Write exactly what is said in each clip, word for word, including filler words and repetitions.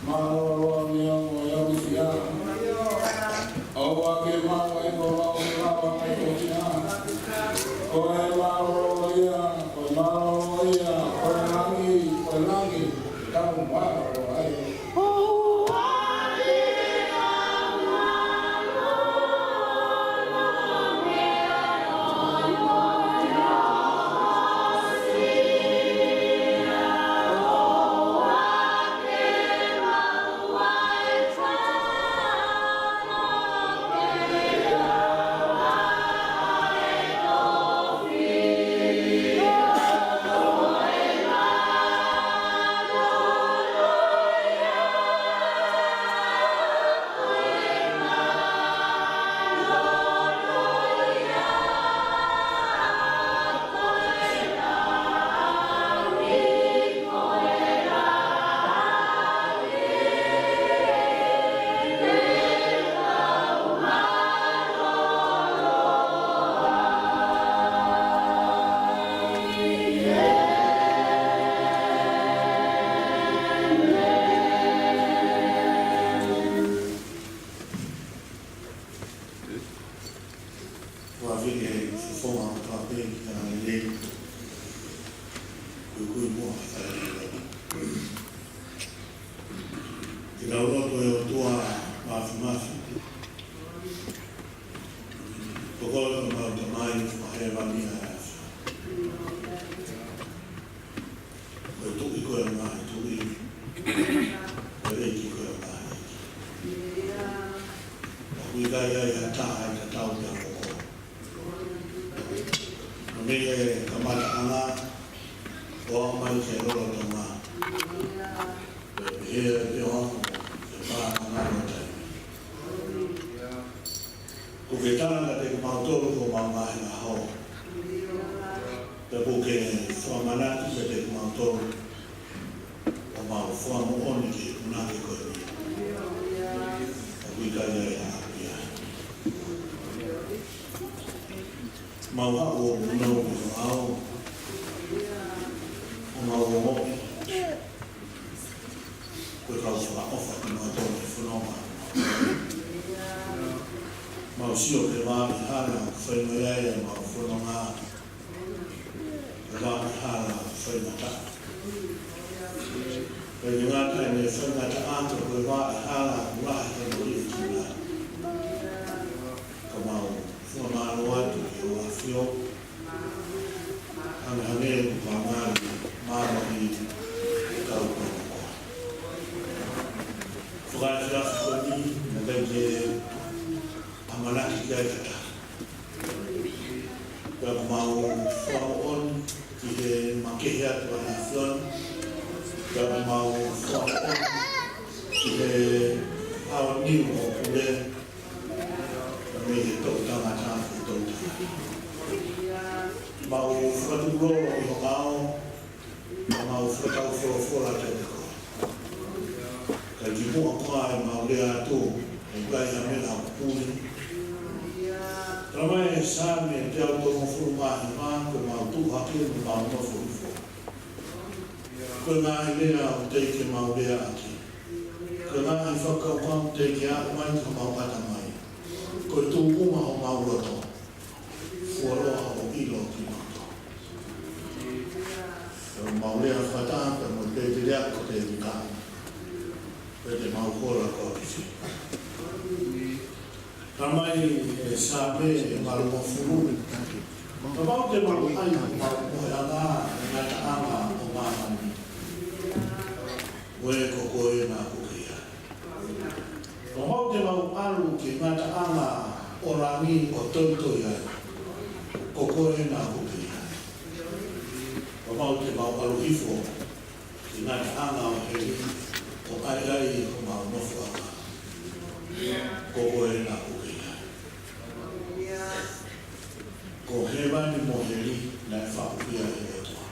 Mālōlō ni ʻo e ʻamusia. ʻOua ke maʻu ʻe koe ʻa e lava mai ko ia. Ko e mālōlō ia, ko e mālōlō ia, ko e langi, ko e langi. Tau mālōlō ai. Ua vike fofonga ʻo Pāpē ki he lelei. Kuikui muʻa ka lelei. Ke tau lotu. ʻE ʻOtua Māfimafi, ko koe ko homau Tamai ʻoku ʻi hēvani ʻa e ʻAfiona. Ko e Tuʻi koe ʻo e ngaahi tuʻi. Ko e ʻEiki koe ʻo e ngaahi ʻeiki. ʻOku ʻikai ʻi ai ha taha ʻe tatau pea mo koe. Naʻa mei he kamataʻanga ʻo aʻu mai ki he lolotonga. Pea pehē pē ʻo aʻu ki he pākanga ʻo taimi. Kuo ke tala kiate kimautolu ko homau ngaahi ʻaho. Pea kuo ke fakamanatu kiate kimautolu ko homau fakamoʻoni ki he punake ko eni. ʻOku ʻikai ʻi ai ha ʻapi ia. Mau haʻu ʻo punou ki ho ʻao. ʻO mau ongoʻi ko e kau fakaʻofa kimautolu he fononga. Mau sio ki he vaʻa hala ʻoku fai mai ai ʻemau fononga. Ko e vaʻa hala ʻoku faingataʻa. Pea ʻikai ngata ʻi he faingataʻa, ka ko e vaʻa hala ʻoku lahi hono liʻekina. Ka mau fakamālō atu ki hoʻo ʻAfio. Hangehangē ko e pāngali mālohi ʻoku tau kau ko. Fakaefiafi ko eni, naʻe ʻikai ke ʻamanaki ki ai ha taha. Pea ʻoku mau fakamoʻoni ki he makehe atu ʻa e ʻAfiona. Pea ʻoku mau fakamoʻoni ki he ʻaoniu ʻo e pule. Pea mei he toʻu tangata ki he toʻu tangata. Mau fakatukulolo ʻi ho ʻao. Pea mau fakatau folofola kiate koe. Kae kimuʻa koā ʻemau lea atu, ʻoku ʻikai ha meʻa ʻoku puli. Tala mai ʻe he Saame teau tolungofulu mā hiva, ko ʻemau tuʻu hake mo ʻemau nofo hifo. Ko e ngaahi lea ʻoku teʻeki ke mau lea ʻaki. Ko e ngaahi fakakaukau ʻoku teʻeki ke aʻu mai ki homau ʻatamai. Ko e tuʻunga homau loto. Fuoloa hoʻo ʻilo kimautolu. Pea mau lea fakataha pea mo e pēteliake ko Tēvita. Pea te mau hola koe ki fē. Tala mai ʻe he Saame ʻe valungofulu. Kapau te mau ʻai homau mohenga ki he ngataʻanga ʻo māmani. Ko koe naʻa ku kei ai. Kapau te mau ʻalu ki he ngataʻanga ʻo langi ʻo toitoi ai, ko koe naʻa ku kei ai. Kapau te mau ʻalu hifo ki he ngataʻanga ʻo heli ʻo ʻai ai homau nofoʻanga, ko koe naʻa ku kei ai. Ko hēvani mo heli naʻe faʻu ia ʻe he ʻOtua.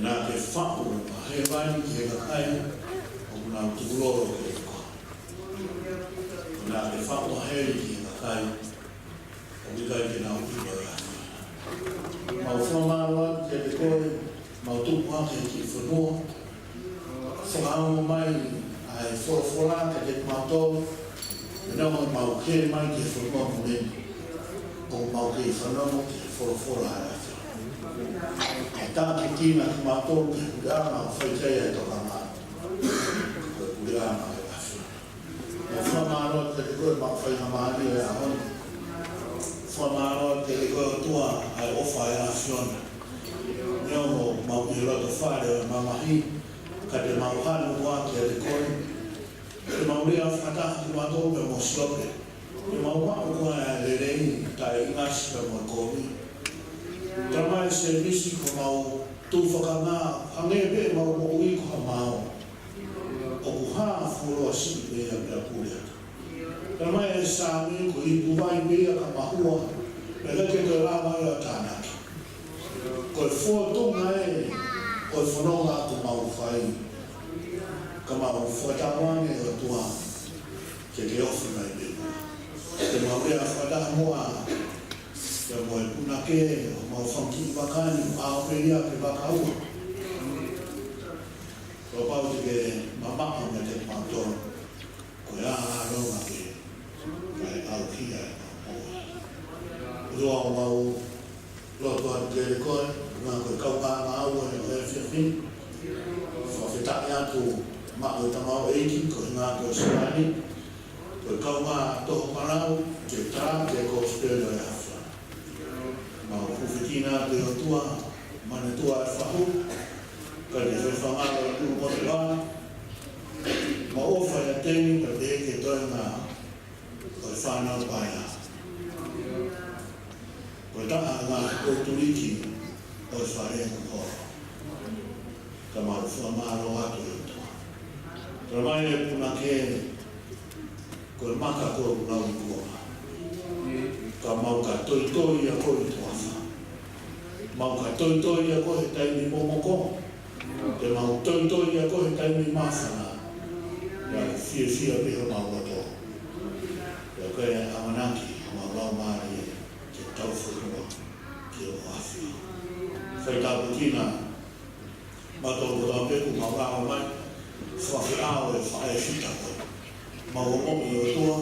Naʻa ke faʻu ʻa hēvani ki he kakai ʻoku nau tukulolo ki he ʻOtua. Naʻa ke faʻu ʻa heli ki he kakai ʻoku ʻikai ke nau ʻilo ʻa e ʻAfiona. Mau fakamālō atu kiate koe, mau tupu hake ki he fonua, Mau mai ʻa e folofola kiate kimautolu, neongo ʻemau kei mai ki he fonua muli ni, ʻoku mau kei fanongo ki he folofola ʻa e ʻAfiona. ʻE tākiekina kimautolu ki he puleʻanga ʻoku fai ki ai ʻa e tokanga, ko e puleʻanga ʻa e ʻAfiona. Mau fakamālō atu kiate koe, mau faingamālie ʻo e ʻaho ni. Fakamālō atu kiate koe ʻOtua ʻa e ʻofa ʻa e ʻAfiona. Neongo mau ʻi he loto fale ʻo e mamahi, ka te mau hanu koā kiate koe. Te mau lea fakataha kimautolu pea mo Siope. Te mau maʻu koā ʻa e lelei, taʻeʻinasi pea mo e kovi. Tamai Sēmisi, ko homau tufakanga, hangē pē ʻemau moʻui ko ha mao. ʻOku hā fuoloa siʻi pē ia pea pule atu. Tamai Sāmi, ko e ipu vai pē ia ka mahua, pea ʻikai ke toe lava ia ʻo tānaki. Ko e fōtunga ē ʻo e fononga ʻoku mau fai. Ka mau fakatauange ʻOtua, ke ke ofi mai pē. Te mau lea fakataha muʻa pea mo e punake ʻo homau fanga kiʻi vaka ni, ʻo aʻu pē ia ki he vaka ua. Kapau te ke mamaʻo meiate kimautolu, ko e ʻāʻā lōnga pē, kae ʻauhia ʻemau moʻui. ʻOtua, ʻoku mau lotu atu kiate koe, ʻuhinga ko e kaungā ngāue ʻo e efiafi ni. Fakafetaʻi atu maʻa e tamaioʻeiki, ko e ʻuhinga ko Sēmisi, ko e kaungā toho fanau, ke tā ki he kosipeli ʻo e ʻAfiona. Mau hūfekina atu ʻOtua, manatua e fahu, kae fai fangalo ʻa e tū mo te vā. Mau ʻofa ʻiate ia, ka te ke toenga ʻo e fānau paea. Ko e taha ngā kōtuliki ʻo e fale kuo holo. Ka mau fakamālō atu ʻOtua. Tamai e punake, ko e maka ko e lau i kuonga. Ka mau ka toitoi ʻa koe ʻi tuʻa. Mau ka toitoi ʻa koe he taimi momoko. Te mau toitoi ʻa koe he taimi māfana. Pea fiefia pē homau loto. Pea ko e ʻamanaki homau laumālie ke tau fonua ki hoʻo ʻAfio. Fai tāpuekina kimautolu kotoa pē kuo mau lava mai, fakafeʻao e faʻē fita ko ē. Mau ongoʻi ʻOtua,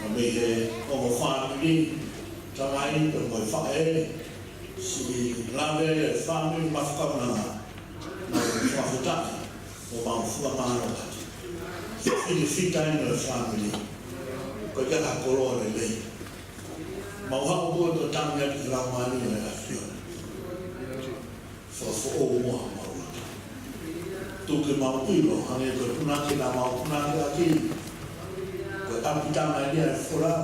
ka mei he ongo fāmili, tamai pea mo e faʻē, siʻi lave e fāmili mo e fakaunanga, mau fakafetaʻi, ʻo mau fakamālō atu. Fili fita eni e fāmili, ko e ʻikai ha koloa lelei. Mau haʻu kotoa tangi atu ki he Laumālie ʻo e ʻAfiona. Fakafoʻou muʻa homau loto. Tuku ke mau ʻilo, hangē ko e punake naʻa mau punake ʻaki. Ko e ʻapitanga ia e folau.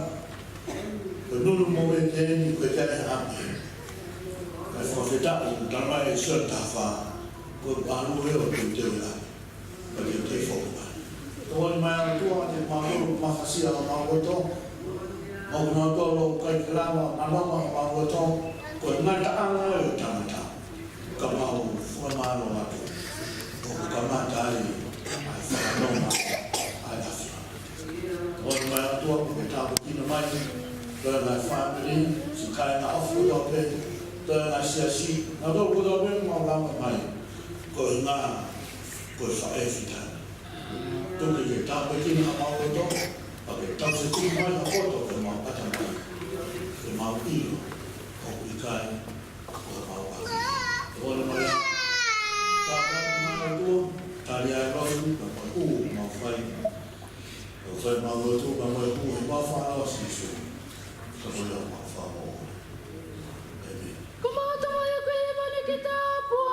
Ko e nunu mo e teni, ko e kai ha ʻapi. Kae fakafetaʻi, ʻoku tala mai ʻe Sione taha fā, ko e ʻalu ē ʻo teuteu e ʻapi. Ka ke te foki mai. Tokoni mai ʻOtua, te mau ʻilo, mafasia homau loto. Mau kinautolu ʻoku ʻikai ke lava, ʻanoma homau loto. Ko e ngataʻanga ʻo e tangata. Ka mau fakamālō atu. ʻOku kamata ai, ʻa e fakanonga, ʻa e ʻAfiona. Tokoni mai ʻOtua, ke tāpuekina mai. Ko e ngaahi fāmili, siʻi kāinga ʻofa kotoa pē. Ko e ngaahi siasi, nautolu kotoa pē mau lava mai. Ko e ngā, ko e faʻē fita. Tuku ke tāpuekina homau loto, pea ke tau se tuku mai ha poto ke mau ʻata mai. Ke mau ʻilo, ʻoku ʻikai ko homau ʻapi. Tokoni mai ā. Tāpuekina mai ʻOtua, tali ʻa e lotu, pea mo e hū, mau fai. Mau fai mau lotu, pea mo e hū, ʻi he huafa ʻo Sīsū. Ka ko ia mau fakamoʻoni. ʻĒmeni. Ko mau tama ia ko e mani ke tāpua.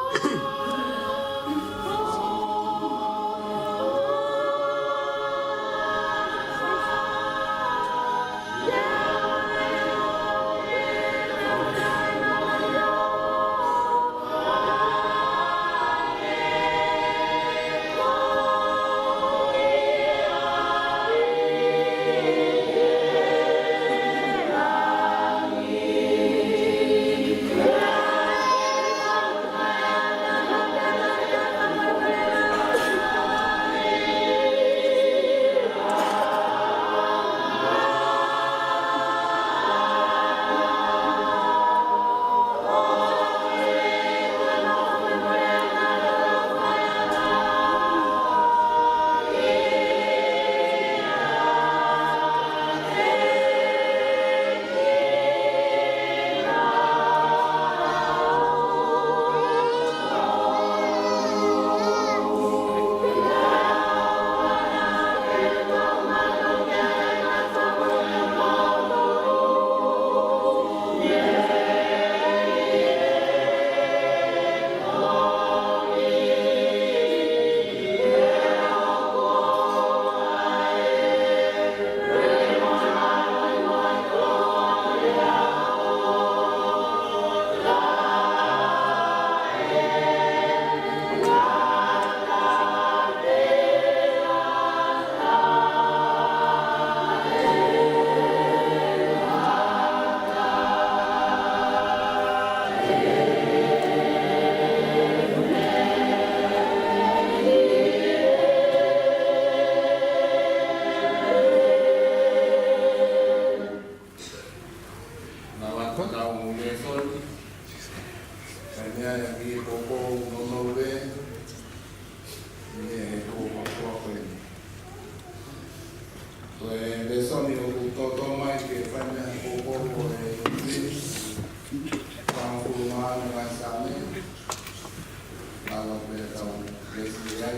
Ka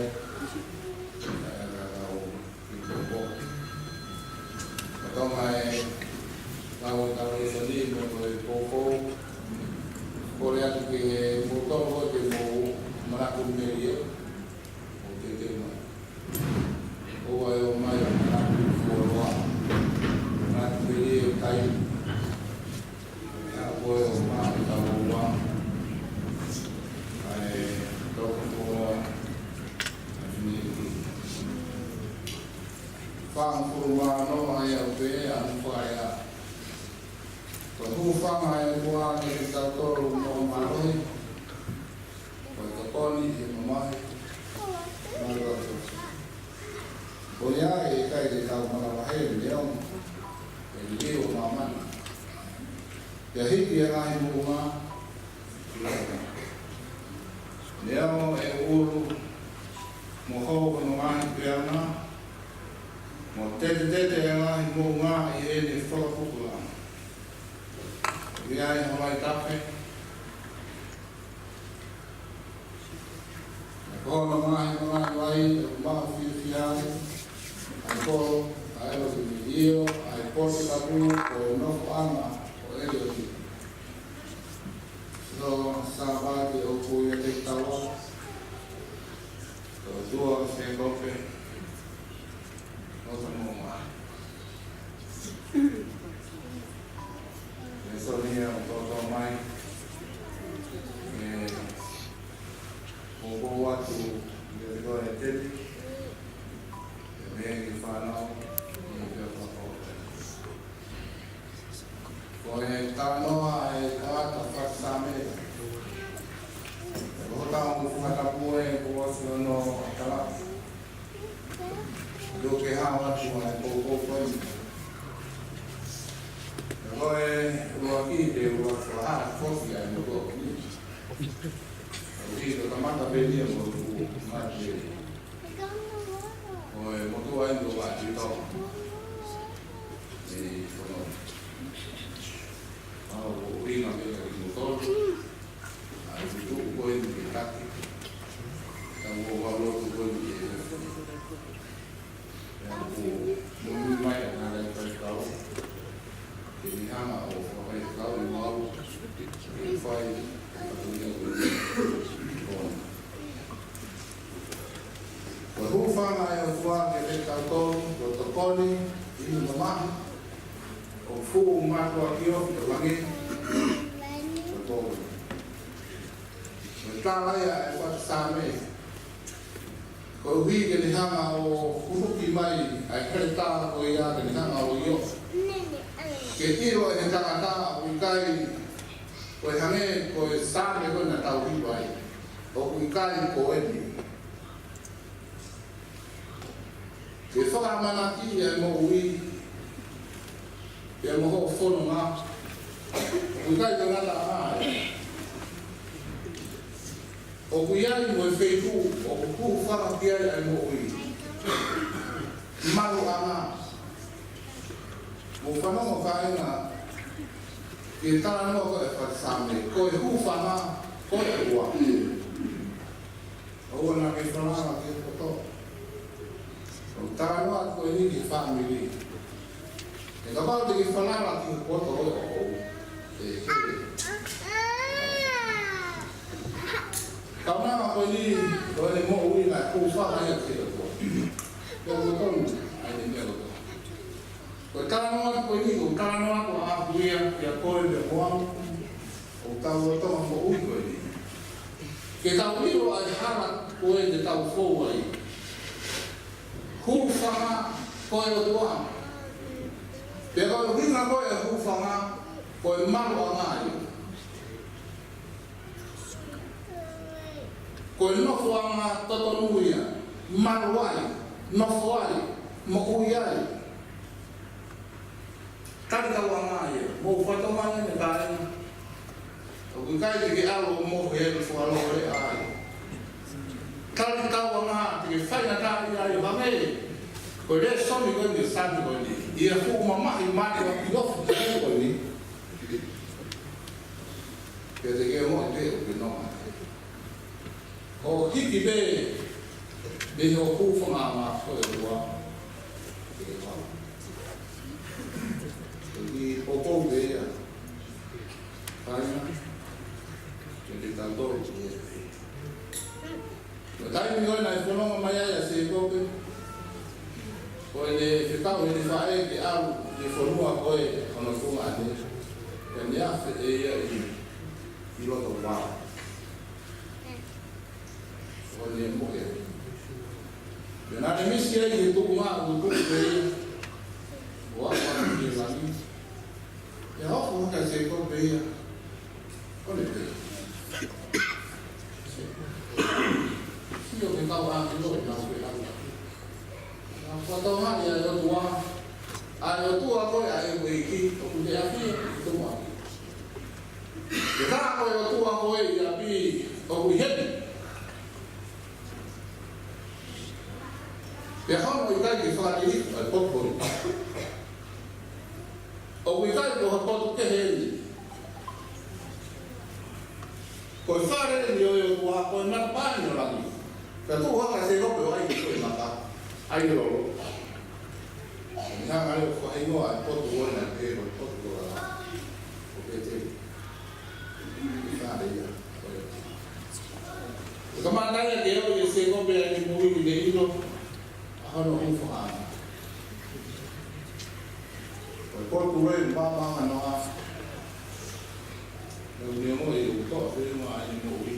tau mai, tau, tau e sani mo e poupou. Kole atu ke mou tau ke mou manako melie. ʻO teuteu mai. ʻOua ʻe ō mai ʻo manako fuoloa. Manako melie ʻo kai. ʻA ko e ʻo mai tau ua. ʻAi, tau fuoloa. ʻAi, ni. Fāngofulu mā ono ʻa e ʻaho pē, ʻa e fakaʻea. Ko e hūfanga ʻa e ʻOtua kiate kitautolu moʻui mālohi. Ko e tokoni ʻi he mamahi. Mālō atu. Ko ia ʻe ʻikai te tau manavahē neongo ʻe liliu ʻa māmani. Pea hiki ʻa e ngaahi moʻunga. Neongo ʻe ʻulu mo hou hono ngaahi peana, mo tetetete ʻa e ngaahi moʻunga ʻi heʻene fakapupula. ʻI ai holo ai tafe. Ko hono ngaahi moʻunga ʻi ai, ʻoku mau fiefia ai, ʻa e kolo, ʻa e lotu mīlio, ʻa e potu tapu, ko e nofoʻanga ʻo ʻElioti. Ko e Sāpate ʻoku ʻiate kitaua, ko e ʻOtua ʻo Sēkope, ʻo tamoa. Lēsoni ia ʻoku tō mai. ʻE, ʻoku ou ʻoatu, ʻe te koe ʻe teli. ʻE meʻa ki fānau, ʻe pia whakapau. Ko e talanoa ʻa e tangata fakasaame. Ko e tau mo fakatapu ē ko ʻosi ono tala. Lo ke hao atu ʻa e poupou ko eni. Ko e ʻuluaki te ʻuluaki fakaha kosi ʻa e motuʻa ko eni. ʻUluaki ko e kamata pē ʻeni ʻo motuʻa mate. Ko e motuʻa ʻeni ʻo mate tau. ʻE kono. Mau ko ina pē ka ki motuʻa. ʻA e tuʻu ko eni ke taki. Tau ʻo wau lotu ko eni ke taki. ʻE au ko mui mai ʻa e ngaahi faifekau. Ke ne hanga ʻo fakafaifekau ʻi mau. Ke fai, ke fatunia ko eni. Ko e hūfanga ʻa e ʻOtua kiate kitautolu, ko e tokoni ʻi he mamahi, ʻoku fuʻu mātuʻaki ʻo fito langi, ko e tokoni. Ko e tala ia ʻa e fakasaame, koeʻuhi ke ne hanga ʻo huhuki mai ʻa e heletā ko ia ke ne hanga ʻo ʻio. Ke ʻilo ʻe he tangata ʻoku ʻikai, ko e hangē ko e saame ko ē naʻa tau hiva ai. ʻOku ʻikai ko eni. Ke fakamanaki ʻa e moʻui, pea mo hoʻo fononga, ʻoku ʻikai ke ngata ai. ʻOku ʻi ai mo e feituʻu, ʻoku hūfanga ki ai ʻa e moʻui. Maluʻanga. Mou fanongo kāinga, ki he talanoa ko ē ʻa e fakasaame, ko e hūfanga, ko e ua. ʻOua naʻa ke falala ki he poto. ʻOku talanoa ko eni ki he fāmili. ʻE kapau te ke falala ki he poto ʻo e ʻoʻou. ʻE, ʻe. Kaunanga ko eni, ko eni moʻui naʻe hūfanga ia ki he poto. Ko e poto, ʻa eni meʻa poto. Ko e talanoa ko eni, ko e talanoa ko ʻaku ia, kia koe pea mo au. ʻOku tau lolotonga moʻui ko eni. Ke tau ʻilo ʻa e hala ko ē te tau fou ai. Hūfanga ko e ʻOtua. Pea ko e ʻuhinga ko ē ʻa e hūfanga, ko e maluʻanga ia. Ko e nofoʻanga totonu ia, malu ai, nofo ai, moʻui ai. Talitauʻanga ia, mou fakatokangaʻi ʻeni kāinga. ʻOku ʻikai te ke ʻalu ʻo mohe ʻi he fualoa ai. Talitauʻanga te ke faingataʻaʻia ai ʻo hangē ko e lēsoni ko eni ʻo e Sāme ko eni. ʻI he fuʻu mamahi mātuʻaki ʻoku fai ko eni. Pea te ke moʻui pē ʻo ke nonga. ʻO hiki pē, Mei hoku fanga anga ko e ua. Ke kau. Ko e kiʻi poupou pē ia. Kāinga. Ke te tau tō. Ko e taimi ko ē naʻe fononga mai ai ʻa Sēkope, ko ʻene fekau heʻene faʻē ke ʻalu ki he fonua ko ē hono tuongaʻane, pea ne afe ʻe ia ʻi, ʻi loto vao. Ko ʻene moʻui. Pea naʻe misi ai he tuʻunga ʻoku tuʻu pē ia, ʻo aʻu atu ki langi. Pea hoko hake ʻa Sēkope ia. Ko ʻene pehē. Sio ki he kau ʻāngelo ʻi heʻenau feʻauaki. Naʻa nau fakatokangaʻi ʻa e ʻOtua. ʻA e ʻOtua ko ē ʻa e ʻEiki ʻoku ne ʻafio ʻi he tuʻunga. Pea ko e ʻOtua ko ē ʻi ʻapi ʻoku ʻi heni. Pea hono ʻikai ke fakalilifu ʻa e potu ko ē. ʻOku ʻikai ko ha potu kehe eni. Ko e fale eni ʻo e ʻOtua, ko e matapā ʻo langi. Pea tuʻu hake ʻa Sēkope ʻo ʻai ki he maka, ʻai lolo. Naʻe hanga ʻe ia ʻo fakahingoa ʻa e potu ko ē naʻe pehē ko e potu ko ē ʻo Pēteli. Fale ia. Ko e kamata ia ke ʻomi ʻe Sēkope ʻa ʻene moʻui ni ʻi he ʻilo ʻa hono hūfanga. Ko e potu ʻoku maʻamaʻa noa. Naʻe ʻikai ke toe feinga ʻene moʻui.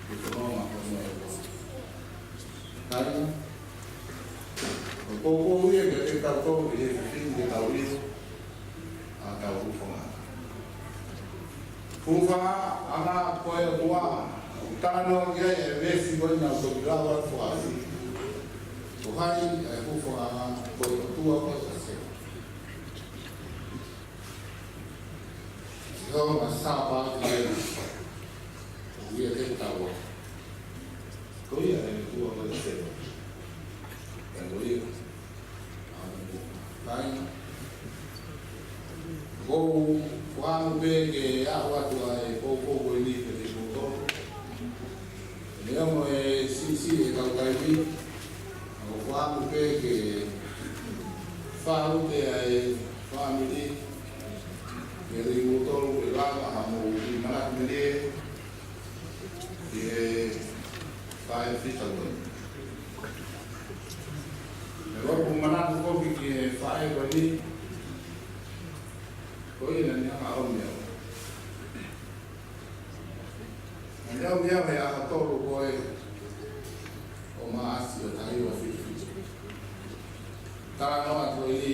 Ke fononga ko e moʻui. Kāinga. Ko e poupou ia kiate kitautolu ʻi he efiafi ni ke tau ʻilo ʻa ʻetau hūfangaʻanga. Hūfangaʻanga ko e ʻOtua, ʻoku talanoa ki ai ʻa e veesi ko eni naʻa ku toki lau atu ʻaʻaku. Ko hai ʻa e hūfangaʻanga? Ko e ʻOtua ko e Sihova. Sihova Sāpaoti ia. ʻOku ʻiate kitaua. Ko ia ʻa e ʻOtua ko e Sihova. Pea ko ia. Kāinga. ʻOku ou fakaʻamu pē ke aʻu atu ʻa e poupou ko eni kiate kimoutolu. Neongo e siʻisiʻi e kau taimi, ʻoku ou fakaʻamu pē ke fakaʻuta ʻa e fāmili, kiate kimoutolu ʻe lava ha moʻui manatu melie, ki he faʻē fita ko eni. Pea ʻoku ou manatu foki ki he faʻē ko eni, ko ia naʻa ne hanga ʻo ʻomi au. Naʻa ne ʻomi au he ʻaho tolu ko ē ʻo Maʻasi ʻo e taha hiva fitu fitu. Talanoa atu eni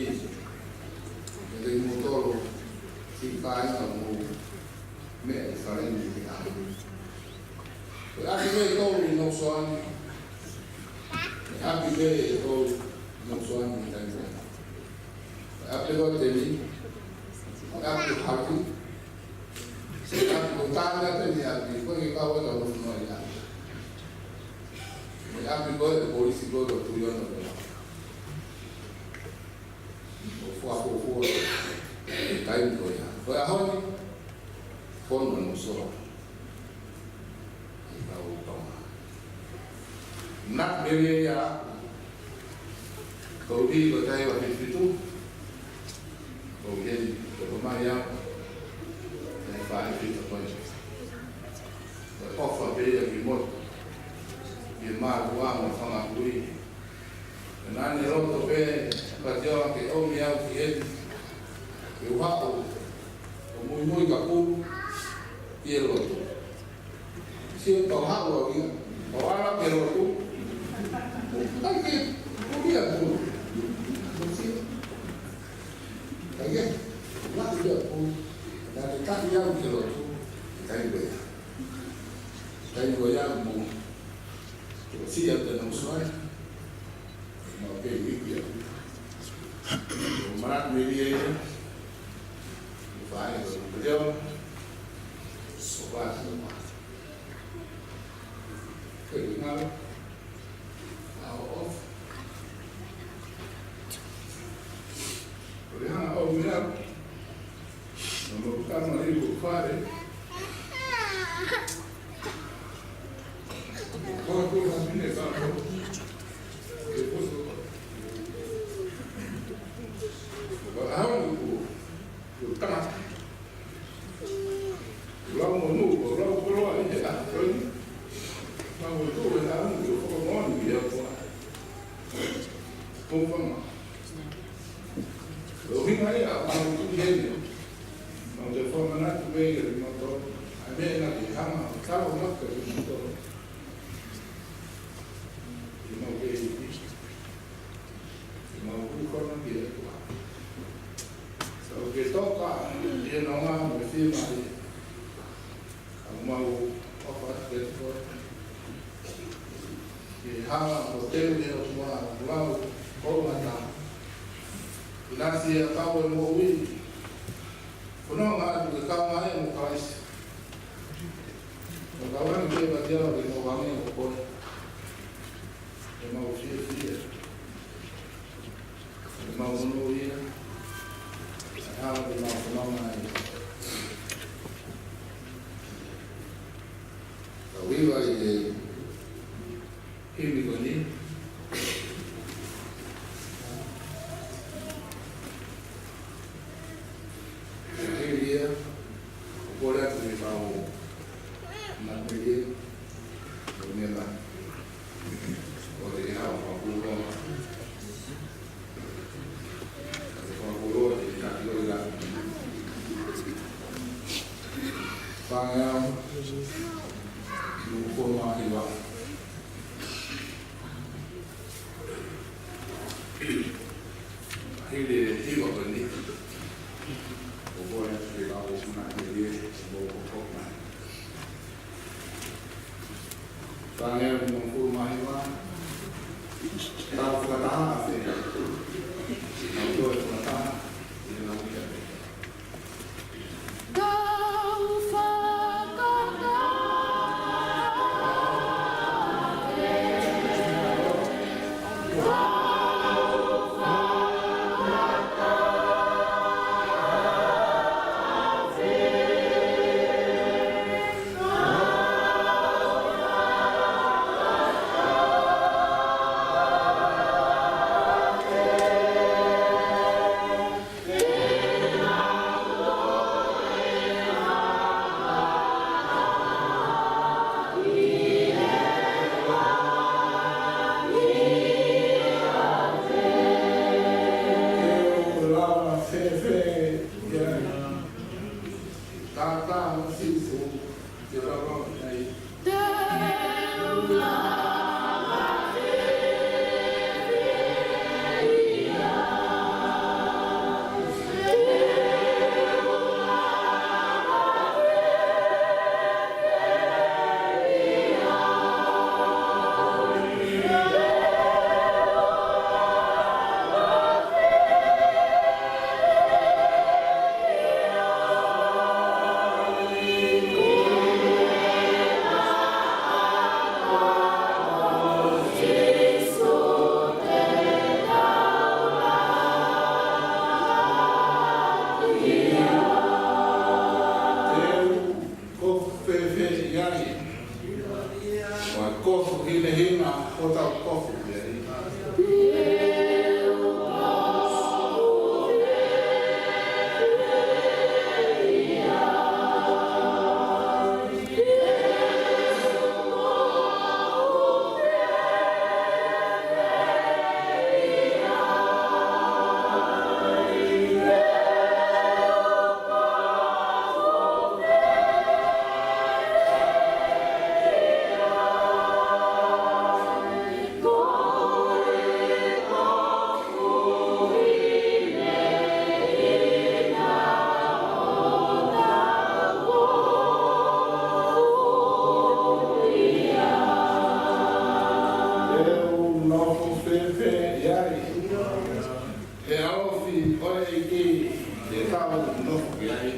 kiate kimoutolu siʻi kāinga mo meʻa ʻi fale ni he ʻaho ni. Ko e ʻapi pē ʻe tolu ʻi Noussouani. Ko e ʻapi pē ʻe tolu ʻi Noussouani ʻi he taimi ni. Ko e ʻapi ko ē ʻo Temi. Ko e ʻapi ko ē ʻo Havi. Ko e ʻapi ko ē ʻo Tana, Temi ʻapi, ko e kau ʻe tau nofo ai. Ko e ʻapi ko ē ʻo e polisi ko ē ko Tuʻiono ko ē. ʻO fuafua ʻi he taimi ko ia. Ko e ʻaho ni, fono ʻa Noussouani. ʻI he kau Tonga. Manatu melie ia ʻaʻaku. Ko e ʻuhi ko e taha hiva fitu fitu. Ko e ʻuhi ko e ʻomai au. Naʻe faʻē fita ko ē. Ko e ʻofa pē ia ki motu. Ki he mātuʻa mo e fanga kui. Naʻa ne loto pē, Patioa, ke ʻomi au ki heni. Ke u haʻu ʻo muimui ka pulu ki he lotu. Sio, ka u haʻu au ia, ka u ala ki he lotu. ʻIkai ke puli ʻa e pulu. Sio. ʻIkai ke, ʻikai ke puli ʻa e pulu. Naʻa ne tali au ki he lotu. ʻIkai ko ia. ʻIkai ko ia mo. Ko siʻi ʻa e Noussouani. Mau kei hiki ia. Ko e manatu melie ia. Ko e faʻē ko e Patioa. Ko e faʻē ko e Patioa. Ko e ngalo. ʻAo ʻofa. Ko e hanga ʻo meʻa. Naʻa mau kama ʻi he fale. Ko e ko e hapi. ʻUhinga ia ʻoku mau tuʻu heni, mau toe fakamanatu pē kiate kimoutolu ʻa e meʻa naʻe hanga ʻo tala mai kiate kimoutolu. ʻI heʻemau kei iiki, ʻemau kūkana ki he ʻOtua. Ka ʻoku ke toka ʻi he nonga mo e fiemālie. ʻOku mau ʻofa atu kiate koe ke hanga ʻo teu ʻe he ʻOtua ʻa e lau ʻo e ngata. ʻInasi ʻa e kau ʻi he moʻui, fononga atu ke kaungā ʻi he moʻui ʻa Kalaisi. ʻO kaungā ʻi he pātia ʻo e moʻui ʻa koe. ʻEmau fiefia, ʻemau monūʻia, ʻa e hala te mau fononga ai. Ka ʻoku ʻi ai e himi ko eni. Hili ia, ʻoku ou kole atu ke mau manatu ki ai, ʻo meʻa mai. ʻO te ke hao, fakapulonga. Fakapulonga, te ke taki ʻo ila. Fāngeau, nofo mā hiva. Hili e hiva ko eni. ʻOku ou kole atu ke mau manatu ki ai, ʻo mau koko mai. Fāngeau nimangofulu mā hiva. Tau fakataha ʻa e. Tau toe fakataha. ʻI heʻenau meʻa. Tau fakataha ʻa e. Tata mo Sīsū. Kofu fēfē ʻi ai? ʻOku kofu hinehina hotau kofu ʻi ai. He ʻofi ʻo e ʻEiki te tau nofo ki ai.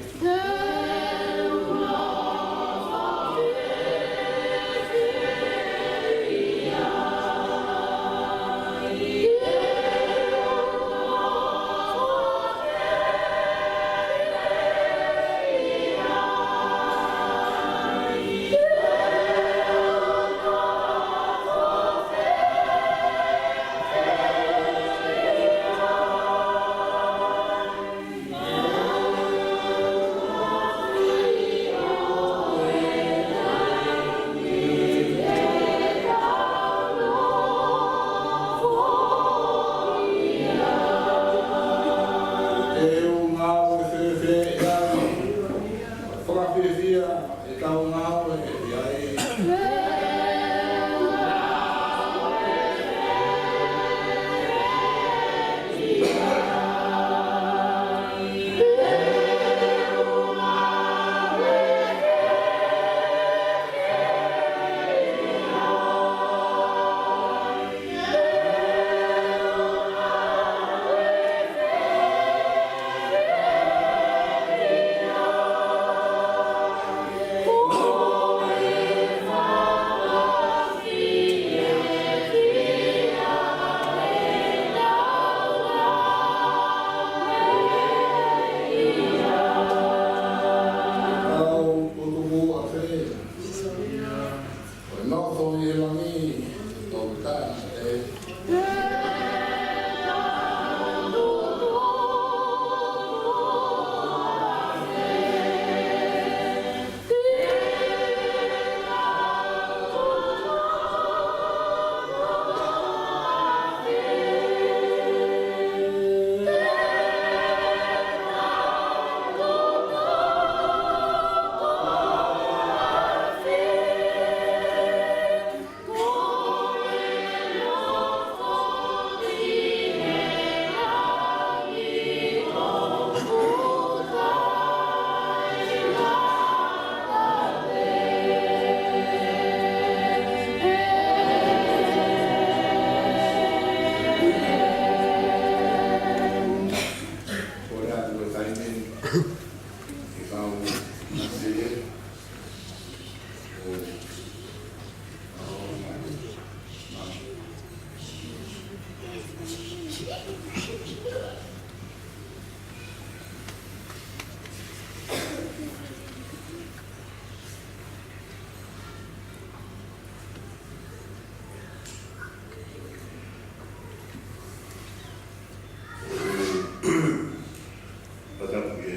Patapu ke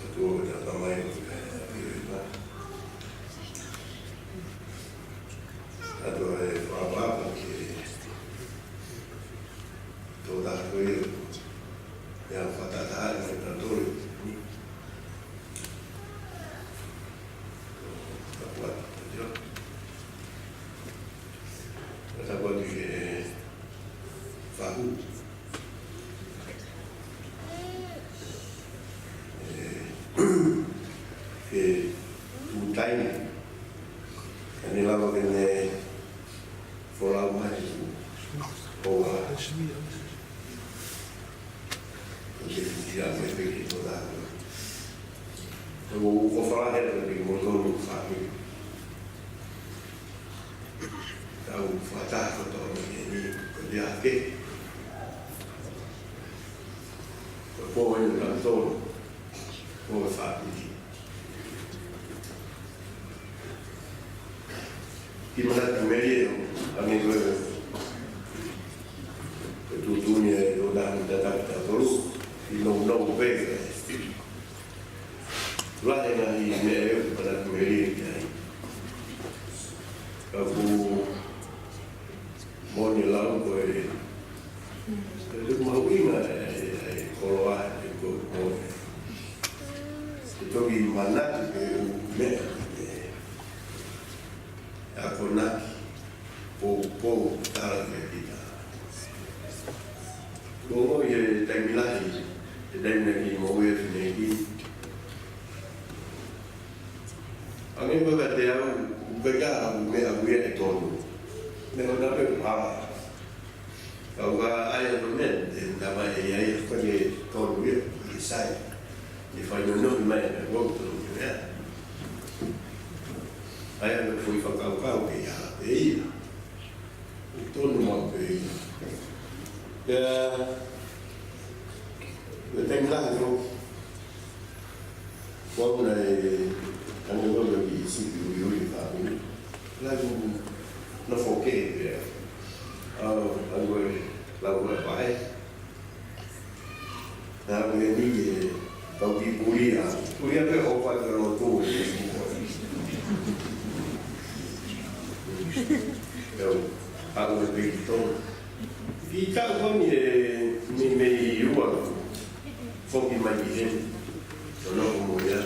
atu o ta tamai o ke atu o ta. Atu e whakapapa ke tō ta koe ia. Ia whakatata ai me ta tō i. Tapu atu, tapu atu. Tapu atu ke fahu. Ke tutai. Kani lava ke ne folau mai. Oa. Ko te ia mai peke tō ta. Ko ko fala he peke mo tō no fami. Tau fata ko tō no ke ni ko te ake. Ko ko e na tō no. Ko fami. Ki mana ki meri e, ange ko e, ko tuʻutuʻuni e, o na, na, na, na, tolu, i no, no, pe, la, e na, i me, e, mana ki meri e, ai. Ka ku, Moʻoni lau ko e, ko e mahuʻinga e, e, e koloa e ko moʻoni. Ke toki manatu ke u meʻa ke akonaki, pou, pou, tala ke kita. Ko mo e taimi lahi, e taimi lahi mo e fine ki. Ange ko ka te au, u ka ia, u meʻa, u ia e tonu. Meʻa ko na pe u hala. Ka u ka ai ko meʻa, te na mai e ai, ko ke tonu ia, ke sai. Te fai no no mai, me ko tonu ia. Ai, me fui fakau kau ke ia, e ia. Tonu mau pē ia. Pea, pea taimi lahi foki. Ko au naʻe, ane ko au ki sipi ui ui ka ui. Lahi mo, na foke pea. Au, au e, lau e pae. Na, ko eni e, kau ki Pulia. Pulia pē ʻo fai ka lotu. Kau, kau e pē ki tō. Ki tau koni e, me, me i ua. Foki mai ki he. Sono ko mo ia.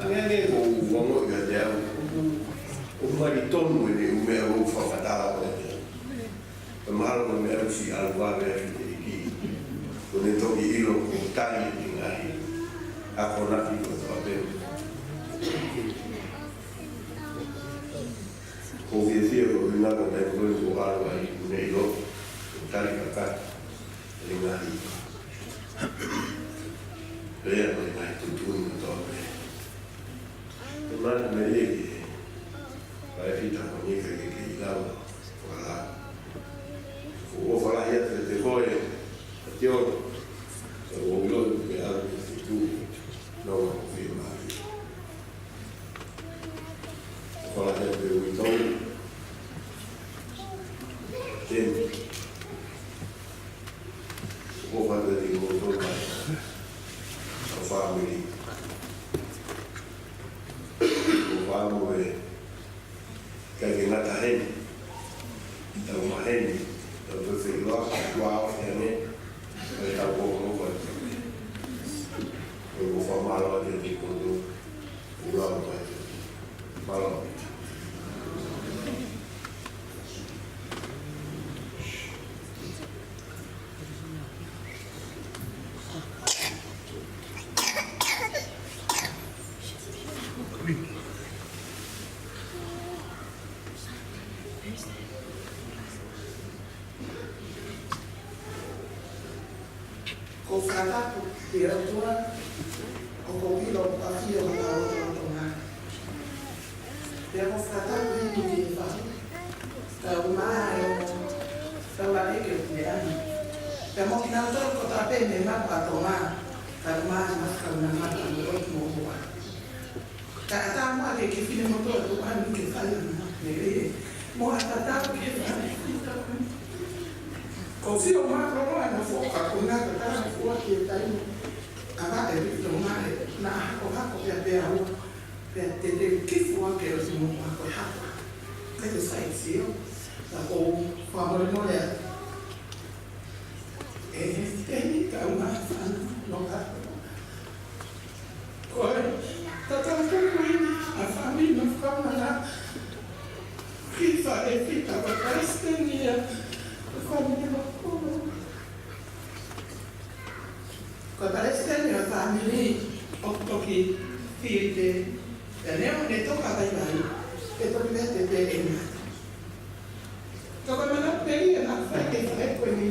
Ange ange ko u ongo ia te au. ʻOku mali tonu e ne u meʻa ʻo fakatala ko te. Ka mahalo ko e meʻa ʻosi ʻalu vave ʻa e fiteki. Ko ne toki ʻilo ko tali e ngaahi akonaki ko e papel. Ko fiefia ko e ngaahi ko e ko ʻalu ai ko ne ʻilo ko tali kaka e ngaahi. Lea ko e ngaahi tuʻutuʻuni ko tō me. Ko mana me lie ke, pai fita ko ni ke ke ke ila o, ko ala. Ko o fala ia te te koe, te o, ko o ilo ke ala ke te tu, no, ko fie mai. Ko fala ia te ui tau, Heni, tau maheni, tau pese i loa, kua o heni, tau kōkō. Ko e fakamālō atu ki he kōtō, ʻoku lau mai. Mālō. Ko e fakatapu ki he ʻOtua, ʻoku ou ʻilo ʻoku ʻafio ʻi hotau lotolotonga. Pea ko e fakatapu heni ki he faʻu, kae ʻumaʻā e ongo taulaʻeiki ʻo e puleʻanga. Pea mo kinautolu kotoa pē mei he mapu ʻa Tonga, kae ʻumaʻā e mafu kaunanga ʻa e ʻOtu Motu. Ka ʻatā muʻa ke ke fine motuʻa tuʻu ʻo ʻalu ke fai ana, ne ʻe, mo ʻatā ke fai. Ko e sio mālōlō ʻa e foka ko ena ka tala fua ki he taimi. ʻA e vaʻe ʻi Tonga ē, naʻa hakohako pea pea ua, pea te te kifu ake ʻo simo ako hapa. Ka te sai sio, ka ko fakamolemole atu. ʻE, te ni ka uma fana, no ka. Ko e, tatau ko eni, ʻa e fāmili Mafukaunanga, ki fa e fita ko e palesiteni ia, ʻa e fāmili Mafukaunanga. Ko e palesiteni ʻo e fāmili ʻoku toki fili pē, pea neongo ne toka vaivai, ʻe toki pehē pē ʻe mate. Ka ko e manatu pē ia naʻa ku fai ki he faʻē ko eni,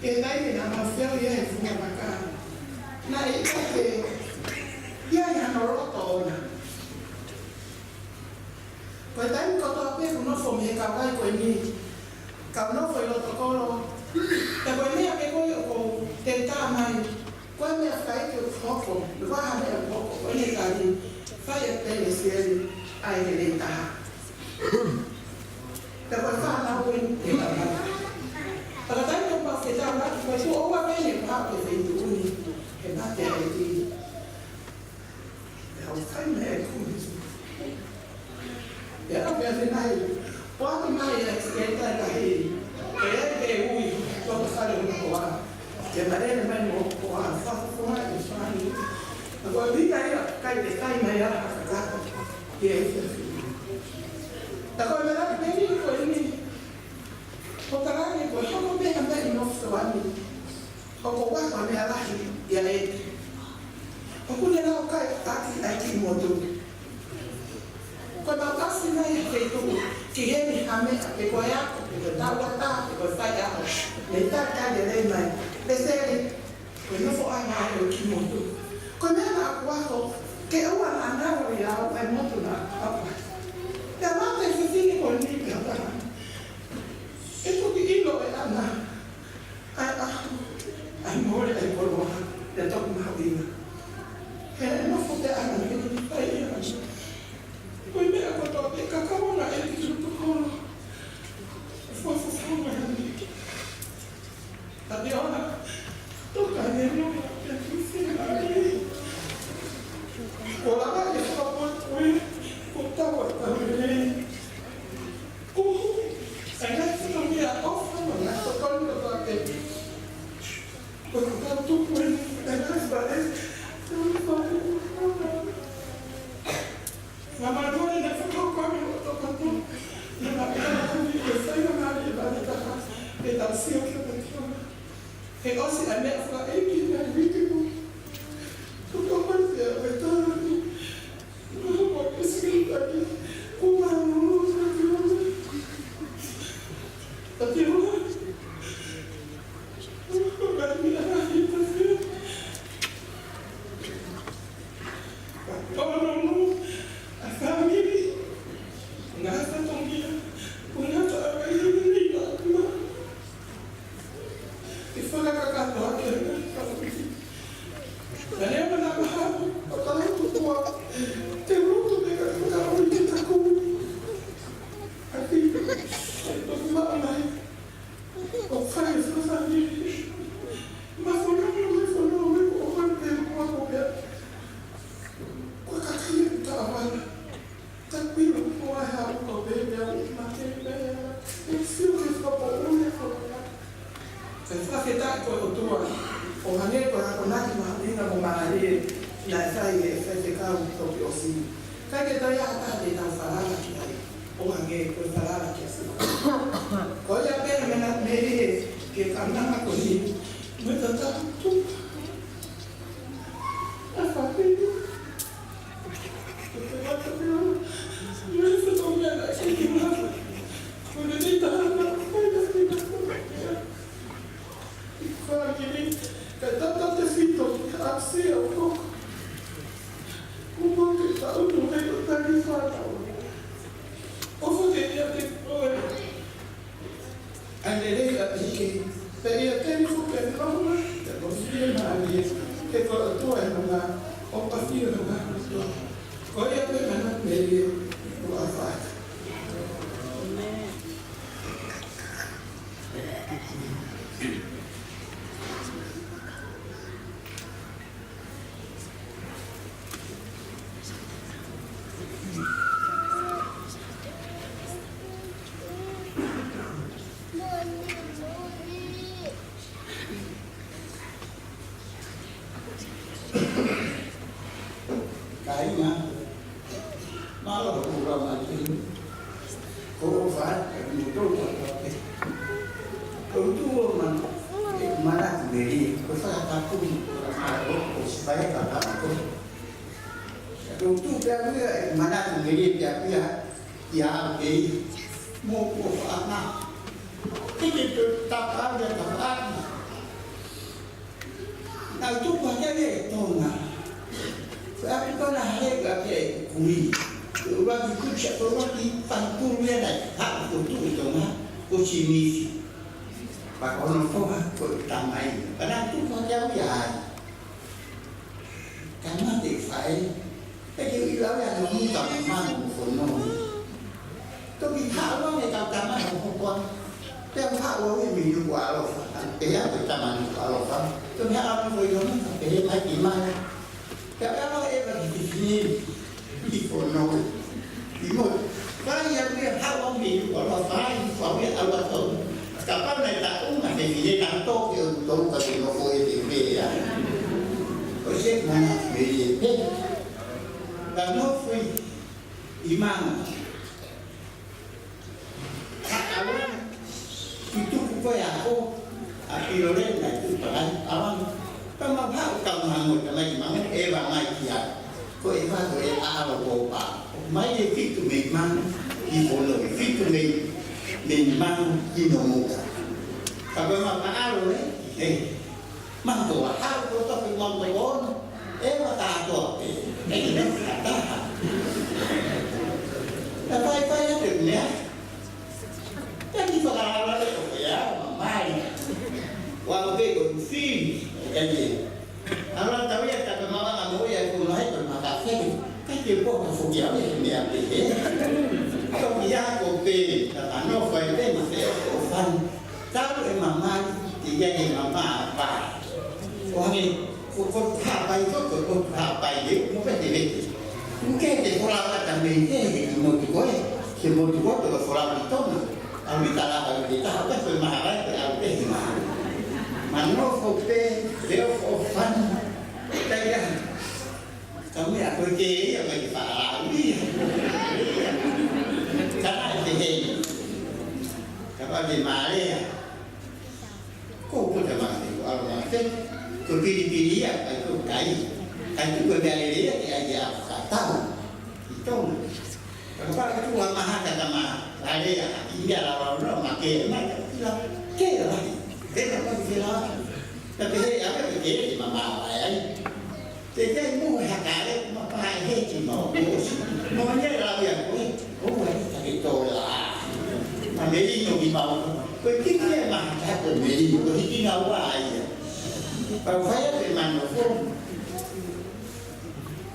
ki he taimi naʻa mau feohi ai he funga vaka. Naʻe ʻikai ke ʻi ai hano loto ʻoʻona. Ko e taimi kotoa pē ʻoku nofo mei he kakai ko eni, kau nofo ʻi loto kolo. Pea ko e meʻa pē ko ē ʻoku ou tētā mai, ko e meʻa fakaʻeiki ʻoku hoko, ʻi ha meʻa ʻoku hoko, ko ʻene tali, fai ʻe Pele Sieli, ʻa e lelei taha. Pea ko e fānau ko eni, ʻe taha. Pea ko e taimi ʻoku mau fetaulaki, ko e tuʻo ua pē ʻene haʻu ki he feituʻu ni, he mate ʻa e ʻeiki. Pea u fai mai e kumi. Pea ka pea te nai. Poaki mai e ʻeiki ʻe taha ka hei. Pea te ui, ko e fale ʻo e koa. Ke malele mai mo koa, fakafofonga e fānau. Ka ko e vina ia, kai te kai mai a kakato. Ke e fia fia. Ka ko e mera peni ko eni. Ko e kalake ko e hoko pē ka mai no fo ani. ʻOku ou ako meʻa lahi ia ē. ʻOku ne lau kai taki ai ki motu. Ko e mau kasi mai he feituʻu ki heni ha meʻa, pe ko e ako, pe ko e tauʻatā, pe ko e faiako. Mei takai e lei mai. Pea seli, ko e nofo ai mai ʻo ki motu. Ko e meʻa naʻa ku ako, ke ʻoua naʻa nau ʻi au ai motu naʻa ku ako. Pea mate fefine ko eni pea taha. ʻE toki ʻilo ʻe ʻana. ʻAi ʻaho, ʻai mole, ʻai koloa, ʻe toki mahuʻinga. He ʻe nofo pē ʻana mei he fai ia. Ko e meʻa kotoa pē ka kau ʻana e tiki protokolo. Fua fua fua mai ʻana. Tapi ʻona, toka ne no, ʻe tusi ʻana. Ko lava e fakapoʻuli, ko tau a tau e. Uhu, ʻa e ngaahi fatongia ʻofa mo e ngaahi tokoni kotoa pē. Ko e kau tupu eni, ʻa e ngaahi faʻē, ngaahi faʻē. Ngaahi mātuʻa ʻi he fakakaukau ʻo e tokoni. Ngaahi mātuʻa ʻi he faingamālie vale taha, ʻe tau sio ki he tokoni. He ʻosi ʻa e meʻa fakaʻeiki ʻa e uike ko. Ko tokoni pea ʻo e tokoni. Ke fakakakato ake ʻa e fāmili. Ka neongo naʻa maha, ʻo tala tuʻu ʻa, te loto me ka fakaʻuli ke taku. ʻAki, ʻe toki maʻa mai. ʻO fai e fāmili. Ma fono, ma fono, ma ko ʻofa te mua ko pea. Ko e kakai e taʻavala. Taku ʻilo ko e hā ʻoku pehē pea ʻoku mate pē. Ko e ʻOtua, ʻo hangē ko e akonaki mahuʻinga mo mālie naʻe fai ʻe he faifekau toki ʻosi. ʻIkai ke toe ʻi ai ha taha te tau falala ki ai, ʻo hangē ko e falala kia Sihova. Ko ia pē meʻa naʻe melie ki he kaunanga ko eni, mo e tatau tupa. ʻA e faʻahinga. ʻAnelei ʻa ʻEiki, pea ʻiate ni foki ʻa e maama, pea ko e fiemālie, he ko e ʻOtua ʻi he maama, ʻo ka fie maama kotoa. Ko ia pē meʻa naʻe melie, ʻo ʻafata. Kāinga, mālō hoʻomou lau mai ki heni. Ko e ʻofa atu kiate kimoutolu kotoa pē. Ko e tuʻu ʻo e mana, ʻeku manatu melie, ko e fakatapu, ko e mālō, ko e siʻi fai ka ka ko. Ko e tuʻu pē au ia, ʻeku manatu melie pē au ia, ʻia au pē ia, mo ʻeku ʻofaʻanga. Hiki pē tapa au ia tapa au. Naʻe tupu hake ʻi Tonga. Ko e ʻapi ko ena hale ka ke kui. Ko e ʻuluaki kucha, ko e ʻuluaki fai pulu ia naʻe haʻu ko tuʻu ʻi Tonga, ko Simifi. Pea ko hono foha, ko e tamai. Pea naʻe tupu hake au ia ai. Ka mate fai. Pea ke u ʻilo ia no muka mo manu mo fonoi. Toki haʻu ange kau tama ʻo hoko ange. Pea u haʻu au ia mei Nukuʻalofa. Pea ko e tama Nukuʻalofa. Toki haʻu ange ko e ʻilo mai ka pehē mai ki mai. Pea pea ʻalu ʻEva ki fefine ʻi fonoi. ʻI mo. Fai au ia haʻu au mei Nukuʻalofa. Fai au ia ʻalu atu. Kapau naʻe taʻu ma fefine ka toki ʻo tolu ka te nofo ʻi he pea. Ko e se mana melie pē. Ka nofo ʻi ʻi Manu. Ka ʻalu, ki tuku ko e ako, ʻa Pilolena ʻi Tupakai, ʻalu. Ka mau haʻu kau Manu, ka mai ki Manu, ʻEva mai ki ai. Ko ʻEva ko e ʻalu ko pa. Mai e fitu mei Manu, ʻi Pono, e fitu mei, mei Manu, ʻi Nomuka. Ka ko e mau ka ʻalu, ē, ē. Mātou ʻa haʻu ko toki mātou ono, ʻEva kātoa pē, ʻe ʻi ai ha taha. Ka fai fai atu e meʻa, ka ki fakalala le ko ia, ma mai. Ua ko pē ko fili, ʻe ʻi ai. ʻAlu atu ia ka ka mawanga mo ia ko lahi ko maka feke, ka ke po ka foki au e meʻa pē he. Toki ia ko pē, ka ka nofo ai pē ma fē ʻo fani. Tau e mamali, te ia ke mama pai. ʻO hangē, ko, ko hapai ko, ko, ko hapai e, mo pē te vete. Uke te folau ata mei te, he ki motu ko e, ke motu ko e, ko folau ki Tonga. ʻAlu ʻi tala, ʻalu ʻi taha, pē ko e mahara, pē ʻalu pē he mahara. Manofo pē, leo ko fani. Ka ia. Ka meʻa ko e ke ia, ko e ke faʻa lau ia. Ka naʻe te hei. Ka pā ke mālea. Ko puta mate, ko alo mate. Ko pilipili ia, kai ko kai. Kai tu ko meʻa lele ia, ke ai ia ka tau. ʻI Tonga. Ka pā ke tu a maha ka tama. Lalea, i mea la la no, ma ke, ma ke la. Ke la. Ke la, ma ke la. Ka te hei, a ke ke, ma ma, ai, ai. Te ke mo he hakae, ma pae he ki mau ko osi. Mo ne la ia ko e, o ua i ta ke tō la. Ma me ino ki mau. Ko e kiki e ma ka ko me ino, ko hiki na ua ia. Pau fai a te mano fo.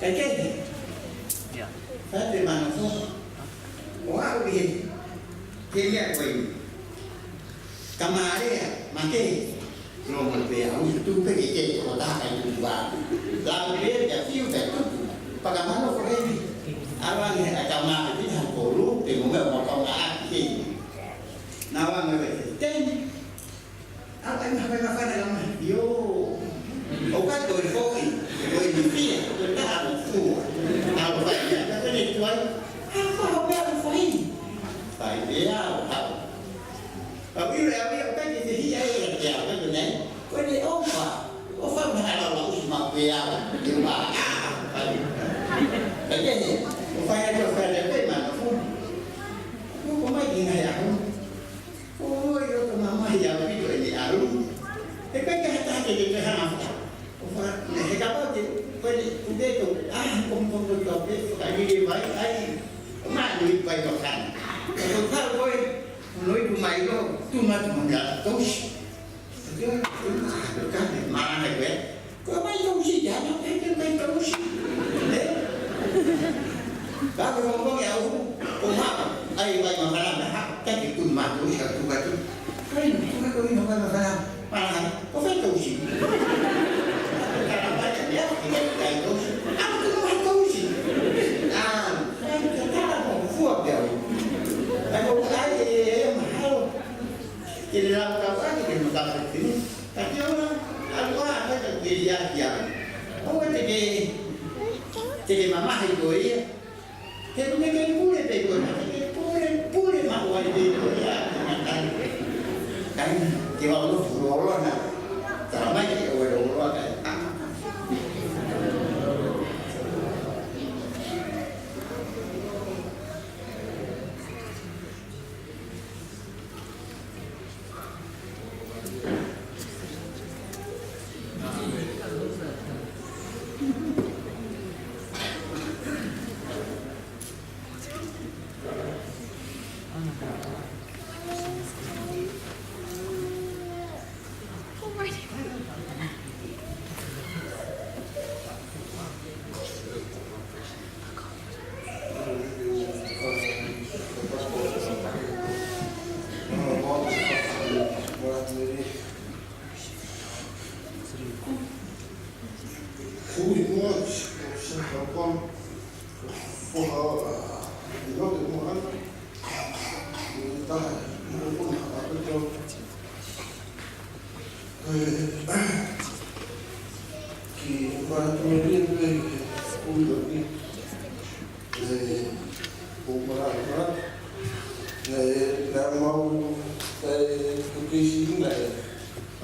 Ka ke. Fai a te mano fo. O a ui he. Ke mea ko e. Ka mālea, ma ke, no mo pē au, i tu pē ke ke, ko tā kai tu ua. Lau pē, pea fiu pē tu. Paka mano ko e ni. Awa ni he ka mā pē ha ko lu, pē mo me mo ka ngā a ke. Na wa me pē te ni. ʻAlu ʻai mai ha fai māfana ka mai. ʻIo. ʻOku ʻikai ko e foʻi, ko e nifia, ko e taʻu fua. ʻAlu fai ia, ka ko e tuai. ʻAlu fai ha meʻa ʻalu fai. Fai pē au, au. Au ʻilo ʻe au ia, ʻoku ʻikai ke fehiʻa ia kiate au, ka ko eni, ko eni ʻofa. ʻOfa mahalo ʻalu ʻusi maʻu pē au, ke ma, ʻa, fai. Ka ko eni, ʻoku fai atu, ʻoku fai atu pē, mana fua. ʻOku ʻomai ki he ngaahi ʻaho. ʻOku ʻikai ke mamahi ʻaupito ʻene ʻalu. He ʻikai ke hata ke te hanga fua. ʻOfa, he kapau te, ko eni, ʻoku te tau, ʻa, ko, ko, ko, ko, pē, fakalili mai, ʻai, ʻo maʻu ʻi vai makana. Ko, ko, ko, ko, ko, noi ku mai lo, tu ma, tu ma, ya, tos. Ko, ko, ko, ko, ko, ko, ko, ko, ko, ko, Ko e mai tausi, ʻikai ke mai tausi. Ē? Ka ko e ongo ia u, ko ma, ʻai mai makana na ha, ka ke tu ma tausi ka tu ka tu. Kai, tu ka tu ina mai makana, mana, ko fē tausi. Ka na mai ia, ʻikai ke kai tausi. ʻA, tu ma tausi. ʻA, kai ke tala mo fua pē au. ʻAi ko kai e, e, mahalo. Ke le lau ka pa ke ke maka pe tini. Ka ke ʻoua, ʻalu ā, ka ke ia kia. ʻOua te ke, te ke mamahi ko ia. He ʻoku me ke pule pē ko ia, te ke pule, pule maʻu ai pē ko ia, ka na kai. Kai, ke ʻoua ʻo fuoloa na. Tala mai ke ʻoua ʻo fuoloa kai. Who he was, or something like that. For how, uh, you know, the one, the time, you know, for how, uh, Ē, ki he fānau ʻi he ʻū loki, ē, ʻo mara, mara, ē, naʻa mau, ē, tuku ki Sina, ē,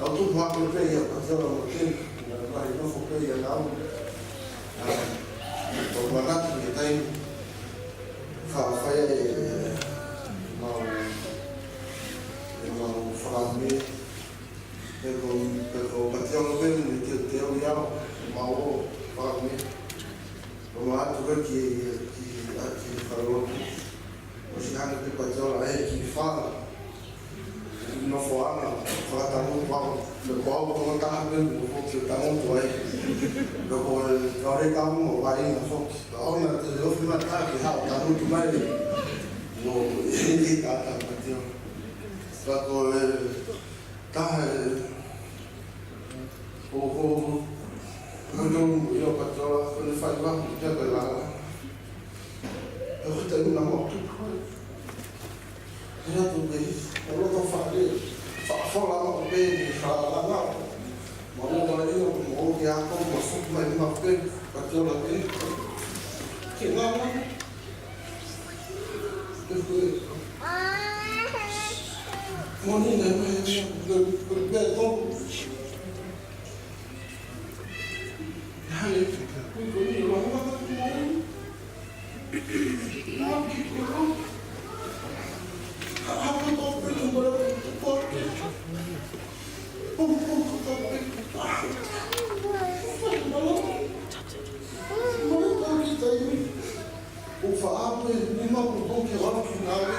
au tu ma ko pe ia, ka te ora mo te, naʻa mau nofo pe ia nau, ē, ʻo mara ki he taimi, fa, fa ia, ē, mau, ē, mau fāmili, Pe ko, pe ko Patiola pē mo e teuteu ia, mau ō, fāmili. Ko ma atu ki, ki, ki, ki Faloki. ʻOsi hanga pē Patiola ē ki fala. Nofo ʻana, fakatangutu pau. Pe ko au ko taha pē, mo ko ke tangutu ai. Pe ko, ka ore ka mo vai na foki. Ka ona te ofi ma ta ki hao tangutu mai. Mo, ʻi, ʻi, ʻata Patiola. Ka ko, ē, Taha ē, ʻo, ʻo, ʻo, ʻo, ʻio Patiola, ko ʻene fai wa, ʻi te pe la. ʻE ko te una mo tu. ʻE atu pe, ʻo lo to fa le, fa, fa la ma pe, fa la la. Ma mo ma ʻio, mo ke ako, ma fu, ma ma pe, Patiola pe. Ke la la. Moni na me, me, me, me, to. Hale, ko, ko, ni, wa, wa, wa, wa. Ha, ha, ko, ko, ko, ko, ko, ko, ko. ʻO faʻa pē, ni ma ko ko ke ora ki nave.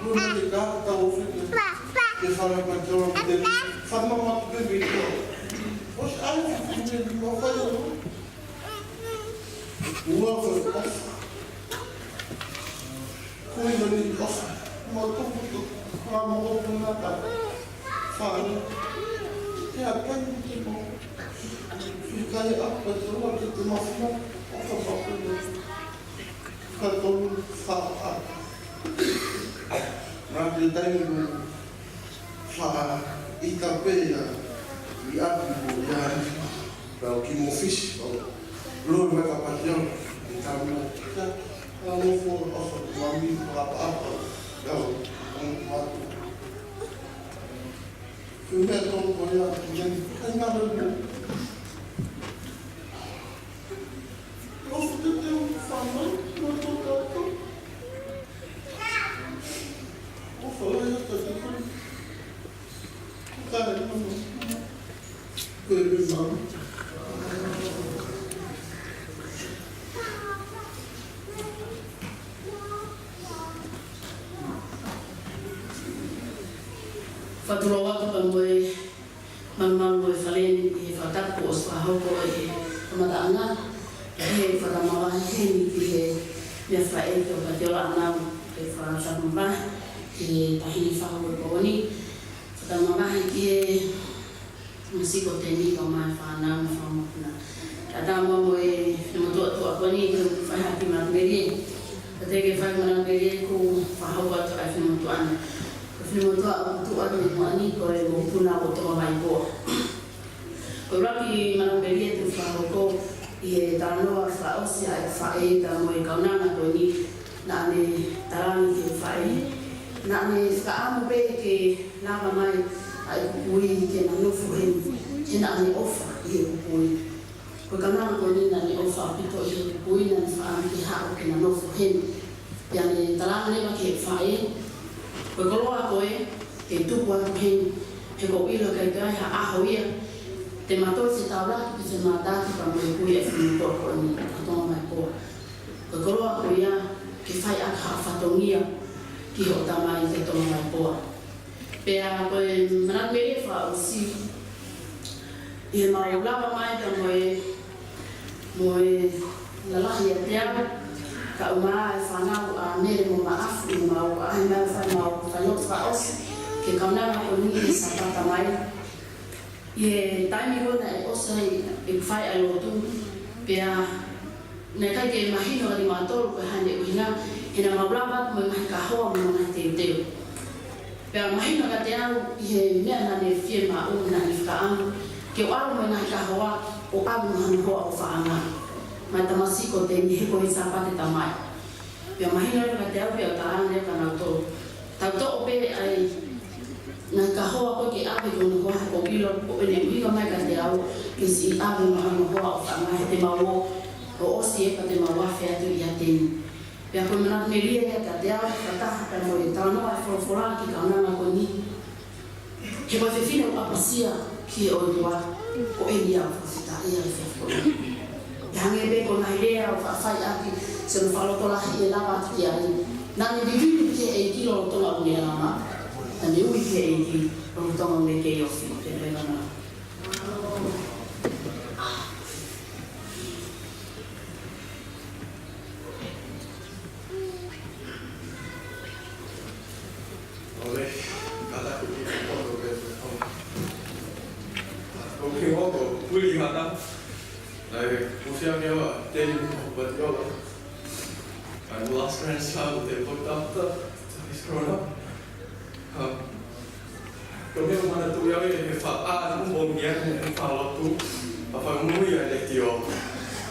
Ko na ke ka ta o fi ke. Ke fara ma te ora ke te. Fara ma ma ke video. ʻOsi ai ke ke ni ma fai o. Ua ko ofa. Ko i ni ofa. Ma ko ko ko. Ma mo ko na ka. Fara. Ke a kai ni ke mo. Fika e apa te ora ke te ma fina. Ofa ma ko. Ka tolu, fā, fā. Nā te taimi ʻoku fā, ʻIkai pē ia ʻi ʻapi mo ia, pea u kiʻi mōfisi, pea u loi mai ka patio, ʻi tama, ia, ʻa mo fo, ʻofa, mami, papa, papa, ia, ʻo, ʻo, atu. Ko e meʻa tonu ko ia, ʻi ai, ʻikai ngā meʻa mo. ʻOfa te te u fānau, mo tō tātou. ʻOfa lahi atu te koe. Kae mama. Koe me mama. Fakatulou atu pea mo e malumalu ʻo e fale ni ʻi he fakatapu kuo ʻosi fakahoko ʻi he kamataʻanga, ʻi he fakatamavahe heni ki he meʻa fakaʻeiki ʻo Patiola ʻAnau, ʻi he fakatamavahe ki he taʻahine fahu ʻo e pō ni, fakatamavahe ki he Misi ko Teni kae ʻumaʻā e fānau mo e fanga mokopuna. Kae ʻatā muʻa mo e finemotuʻa tuʻa ko eni ke fai ha kiʻi manatu melie. Ka te ke fai manatu melie ʻoku fakahoko atu ʻa e finemotuʻa ni. Ko e finemotuʻa ʻoku tuʻa atu ʻi muʻa ni ko e mokopuna ʻo Tongavaipoa. Ko e ʻuluaki manatu melie ʻoku fakahoko ʻi he talanoa fakaʻosi ʻa e faʻē pea mo e kaunanga ko eni naʻa ne talaange ki he faʻē. Naʻa ne fakaʻamu pē ke lava mai ʻa e kui ke na nofo heni, he naʻa ne ʻofa ʻi he kui. Ko e kaunanga ko eni naʻa ne ʻofa ʻaupito ʻi he kui, naʻa ne fakaʻamu ke haʻu ke na nofo heni. Pea ne talaange leva ki he faʻē, ko e koloa ko ē, ke tuku atu heni, he ʻoku ou ʻilo ʻikai toe ʻi ai ha ʻaho ia te ma toe fetaulaki pe femātaaki pea mo e kui ʻa e finemotuʻa ko eni ʻa Tongavaipoa. Ko e koloa ko ia ke fai ʻaki ha fatongia ki hoʻo tamai ʻi Tongavaipoa. Pea ko e manatu melie fakaʻosi, ʻi heʻemau lava mai pea mo e, mo e lalahi ʻiate au, kae ʻumaʻā e fānau ʻa Mele mo Maʻafu, ʻi heʻemau ʻaʻahi mai ʻo fai ʻemau failotu fakaʻosi ki he kaunanga ko eni he Sāpate mai. ʻI he taimi ko ē naʻe ʻosi ai ʻeku fai ʻa e lotu, pea naʻe ʻikai ke mahino kiate kimautolu ko e hā ʻene ʻuhinga, he naʻa mau lava atu mo e ngaahi kahoa mo e ngaahi teuteu. Pea mahino kiate au ʻi he meʻa naʻa ne fiemaʻu, naʻa ne fakaʻamu ke u ʻalu mo e ngaahi kahoa ʻo ʻalu mo hono hoa ʻofaʻanga, maʻa e tamasiʻi ko Teni he ko e Sāpate Tamai. Pea mahino leva kiate au pea u talaange leva kia nautolu, tau toʻo pē ʻa e ngaahi kahoa ko ē ke ʻave ki hono hoa, he ʻoku ou ʻilo ʻoku ʻi ai ʻene ʻuhinga mai kiate au ke siʻi ʻave mo hono hoa ʻofaʻanga he te mau ō, ʻo ʻosi ē pea te mau afe atu ʻia Teni. Pea ko e manatu melie ia kiate au, fakataha pea mo e talanoa ʻa e folofola ki he kaunanga ko eni. He ko e fefine ʻoku ʻapasia ki he ʻOtua, ko eni ia ʻoku fakafetaʻi ia ʻi he efiafi ko eni. Pea hangē pē ko e ngaahi lea ʻoku faʻa fai ʻaki, siʻono fakalotolahi ʻe lava atu ki ai. Naʻa ne vivili ki he ʻEiki lolotonga ʻene langa. Naʻa ne ui ki he ʻEiki lolotonga ʻene kei ofi, pea mo e langa. ʻOle, kātaki ke poto pē. ʻOku ou kiʻi hoko, puli hana. ʻAi, ʻosi ange ʻa Teni mo Patiola. ʻAi, last grand slam, te pota, pota, he's grown up. Ha. Ko e meʻa ʻoku ou manatuʻi au ia he faʻa, ʻa, ʻoku ou moʻoni ai he faʻa lotu, ʻa e faʻa moʻui ʻa e letiō.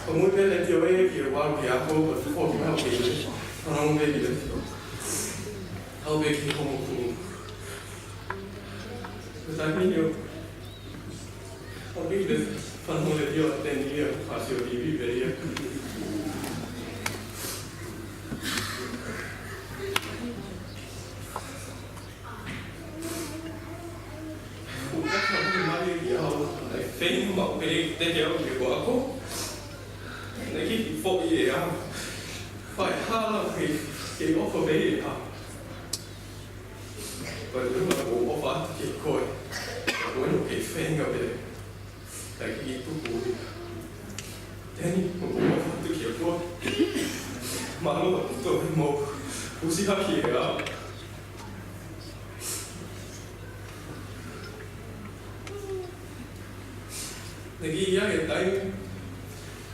Ko e moʻui pē letiō ē ki he vau ki he ako, ko e foki mai ʻo ke ile. Fanongo pē ki he letiō. Haʻu pē ki he homo kulu. Ko e taimi ni ʻo, ʻo ke ile fanongo letiō ʻa Teni ia, fasi ʻo T V pē ia. Kuo kaka mai ki au, ʻa e feinga maʻu pē ke teke au ke ko ako. Naʻe kiʻi foʻi ʻe au. Fai hala ke, ke ʻofa pē ʻe au. Pea ʻi he ʻuhinga ʻoku ou ʻofa atu kia koe. Ko eni ʻoku ke feinga pē. Kae kiʻi tuku ia. Teni, ʻoku ou ʻofa atu kia koe. Mālō ʻaupito he moʻui. Usi hake ʻe au. Naʻe ʻi ai e taimi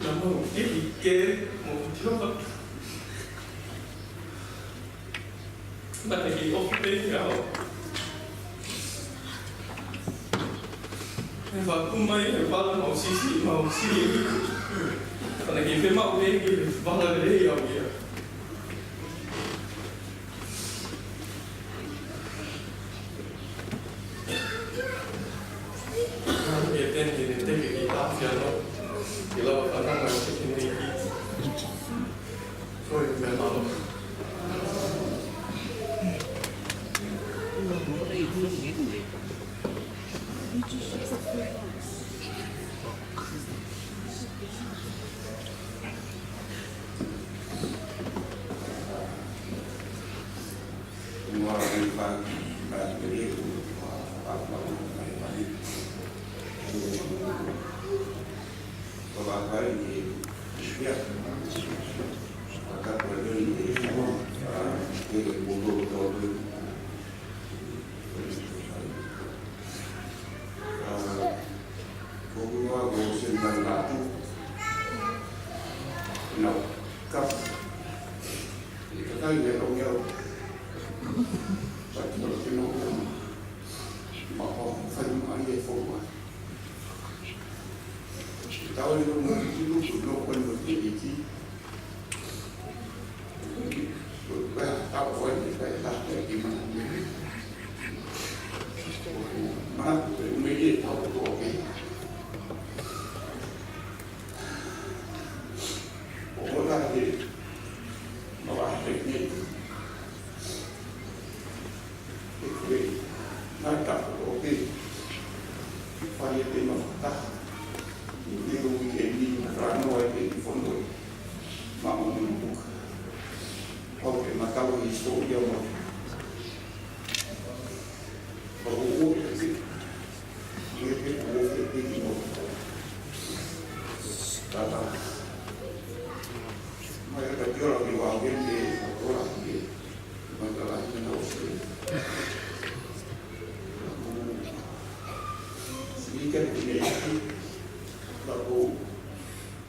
naʻa mau kiʻi kē mo Patiola. Naʻa ne kiʻi ʻofa pē kia au. Faku mai he vala mau sisi, mau sisi. Kana ki pe mau pe ki vala lelei au ia. Ke teni ke te ke ki ta fia no. Ke lava kana mai ke teni ki. Sorry, man. Ko ua ko Sen Vanuatu. Nau kau. I ka kai ne rongi au. Sa ki ora kino kama. Ma o fai ma ai e fo ma. Tau e no mo ki no ko no ko no ki ki.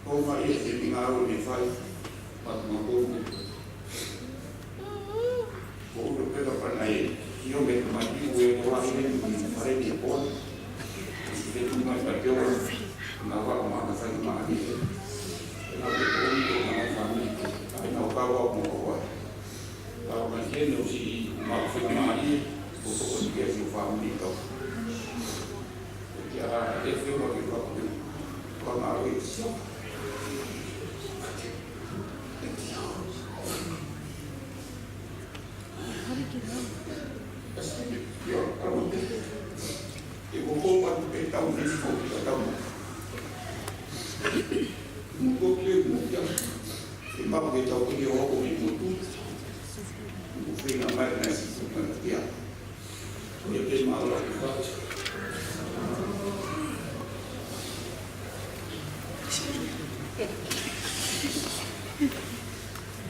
Ko mai e ngāue ne fai, ma ma ko ne. Ko ulo peka pana e, io me ma ki ue ko la ine ni fare ni pon. Si te tu mai pa kio, na wa ma na fai ma ni. Na te ko ni ko na fai ni. Ai na ka wa mo ko wa. Ka wa ma ni no si ma fai ma ni. Ko ko ni ke si fai ni to.